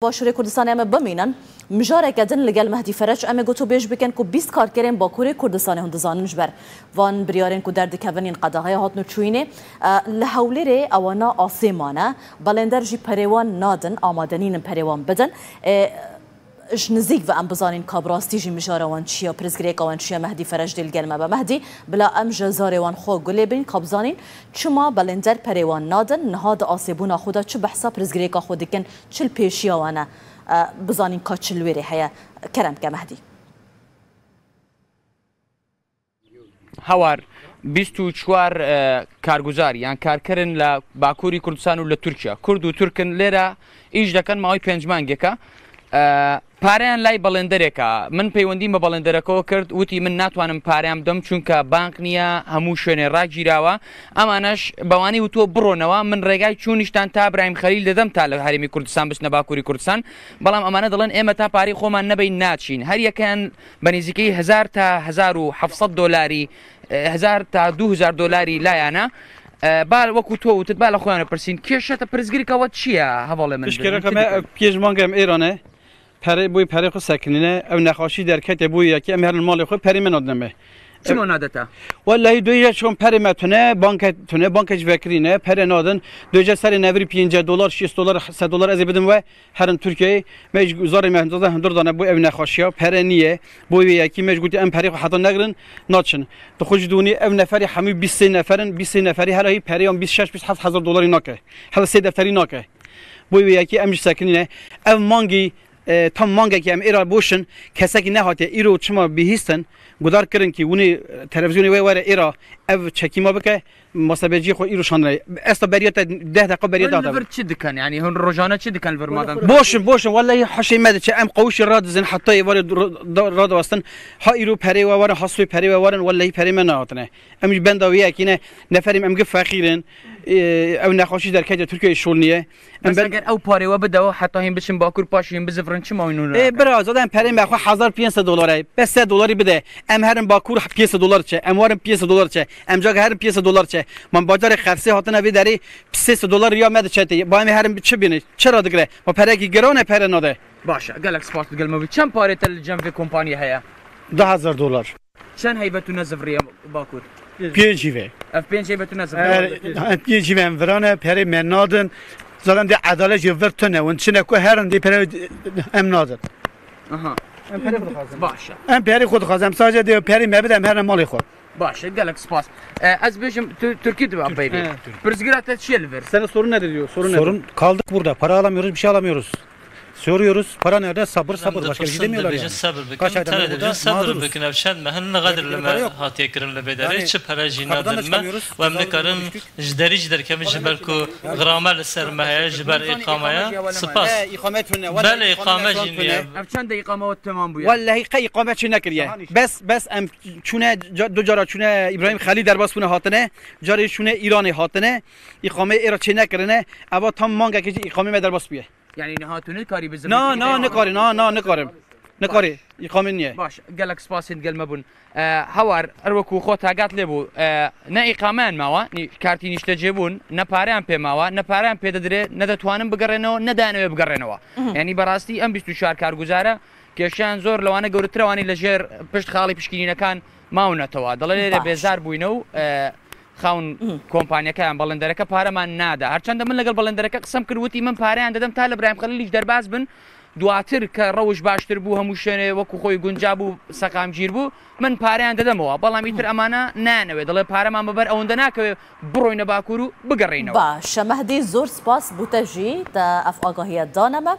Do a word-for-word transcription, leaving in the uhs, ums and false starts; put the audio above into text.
Başûrê Kurdistanê em ê bimînin. Mijareke din li gel Mehdî Ferec em ê gotûbêj bikin ku bîst karkerên Bakurê Kurdistanê hûn dizanin ji ber van biryarên ku derdikevin yên qedexeya hatin û çûyînê, e, li Hewlêrê ewana asê mane. Belênder jî perê wan nadin, amade nînin perê wan bidin. E, ji nizîk ve em bizanîn ka bi rastî jî mijara wan çi ye, pirsgirêka wan çi ye, Mehdî Ferec dê li gel me be. Mehdî, bila em ji zarê wan xwe gulê bin ka bizanîn çima belênder perê wan nadin, niha di asêbûna xwe de çi behsa pirsgirêka xwe dikin, çi li pêşiya wan e, e, bizanîn ka çi li wêrê heye. Kerem ke Mehdî. Hawar, bîst û çar, e, karguzar, yan karker in li Bakurî Kurdistan û li Tirkiye. Kurd û Tirk in lêre îş dikin mawî pênc mangeke. E, pareyan lay belêndereke. Min peywendî me belênderekê kir, witî min natwanim pareyan bidim, çunke bank niye, hemû şwênê ragîrawa. Emaneş bi wanî witû bironewa, min rêgay çûniştan ta Îbrahîm Xelîl didim ta li Herêmî Kurdistan biçine Bakurî Kurdistan. Belam emane dilin ême ta parî xoman nebey naçîn. Her yekeyan bi nêzîkî hezar ta hezar û heft sed dolarî, e, hezar ta du hezar dolarî layana. E, bal wekû to witî, bal xwe yan pirsîn. Kêşe te pirsgirîka we çi ye, hevalê min? Pişkereke me, ev pênc mange em êrane. Perê, boyê perê xwe sekinîne. Ev nexweşî derkete, boyê yekî em herin malê xwe, perê me nadine me. Çima nade te? Wellahî duyê çon perê me tune, banke tune, banke jî vekirîne, perê nadin. Duyê serê nevirî pêncî dolar, şêst dolar, sed dolar ez ê bidim we, herin Tirkiyeyê. Me ji zarê me zaten hundir dane bo ev nexweşiya, pere niye. Boyê yekî me ji gotî em perê xwe heta negirin, naçin. Tu xwe jî dûnî ev neferî hemû bîst sê neferin, bîst sê neferî hela hî perê yan bîst şeş, bîst heft hezar dolarî nake. Hela sê defterî nake. Boyê yekî em jî sekinîne. Ev mangî E, tam mangekî em êra boşin, kesekî nehatiye. Îro çima bihîstin, gudar kirin kî winî, e, televîzyonê wê were êra ev çekîma bike, masebeciyê xwe îro şandine. Esta beriya te deh deqa beriya Hûn da li vir çi dikin? Yanî hûn rojane çi dikin li vir madan? Boşin, boşin. Wellahî heşê me diçe. Em qawişê radizin heta êvarê ro-, da-, radawestin. Ha îro perê we werin, ha soy perê we werin. Wellahî perê me nehatine. Em jî benda wê yekî ne. Neferîm em gi feqîr in. E, ew nexweşî derketiye Tirkiyeyê şol niye. Em Bes ben eger ew parê we bide, heta hîn biçin Bakur, paşê hîn bizivirin, çima wî nû Ê, nakin? Bira, zaten perê me xwe hezar pênc sed dolar e. Bes sed dolarî bide. Em herin Bakur pênc sed dolar çe. Em warin pênc sed dolar çe. Em cag herin pênc sed dolar çe. Man bacarê Xersê hatine vê derê sê sed dolar riya me diçe tê. Ba em ê herin çi bîne? Çi ra digire? Ma perekî giran e, pere nade. Baş e, gelek spas digel me bû. Çend parê te li cem vê kompaniyê heye? Du hezar dolar. Çend heybe tu nezivriye Bakur? Pênc hîve. Ev pênc heybe tu nezivriye? Her, em pênc hîve em virane, perê me nadin. Zaten dê edalet jî vir tune. Hûn çine ku herin dê pere em nadin. Aha. Em perê xwe dixwazin. Baş e. Em perê xwe dixwazin. Em sadece dê perê me bide, em herin malê xwe. Baş e, gelek spas. E, ez bêjim, tu Tirkî dibe peyvê. He. Pirsgira te çi ye li vir? Senin sorun nedir diyor, sorun nedir? Sorun, kaldık burada. Para alamıyoruz, bir şey alamıyoruz. Soruyoruz, para nerede? Sabır, sabır. Başka bir şey demiyorlar yani. Kaç aydan beri burada mağduruz. Sabir bikin, ev çend mehin li Gadir li me hatiye kirin li vê derê. Çi pere jî nadin me. Û em nikarin ji derî jî derkevin ji ber ku grame li ser me heye, ji ber îqameye. Spas. Belê, îqame jî niye. Ev çend de îqame we temam bûye? Wellahî qey îqame çê nekiriye. Bes, bes em çûne, ca-, du cara çûne Îbrahîm Xelî derbas bûne hatine. Carê çûne Îranê hatine. Îqameyê êra çê nekirine. Eva tam mangekê jî îqamê me derbas bûye. Yanî niha tu nikarî bi Na, zivikê na, de nikarî, na, na, nikarî. Nikarî. Îqamê niye. Baş, gelek spasên gel me bûn. E, Hawar, her wekû xwe tagat lê bû. E, ne îqameyan mawa, nî-, kartî nîştecêbûn, ne pareyan pê mawa, ne pareyan pê de dirê, ne detwanin bigerênەوە, ne dayane wê bigerênەوە. Mhm. Yanî berastî em bîst û çar karguzare, kêşeyan zor li wane gewritir e, wanî li jêr pişt xaڵî pişkînînekan mawnetewa. دەڵێ لێرە Baş. بێزار بووینە و، ئە، خاون Mhm. کۆمپانیەکەیان بەڵێندەرەکە پارەمان نادا. هەرچەندە من لەگەڵ بەڵێندەرەکە قسەم کرد، وتی من پارەیان دەدەم تا لە برایم خەلیلیش دەرباز بن. دواتر کە ڕەوش باشتر بوو، هەموو شوێنێ وەکو خۆی گونجا بوو، سەقامگیر بوو، من پارەیان دەدەمەوە. بەڵام ئیتر Mhm. ئەمانە نانەوێ. دەڵێ پارەمان بەبەر ئەوەندە ناکەوێ بڕۆینە باکوور و بگەڕێینەوە. باشە مەهدی، زۆر سپاس بۆ تە ژی، تە ئەف ئاگاهیە دانەمە.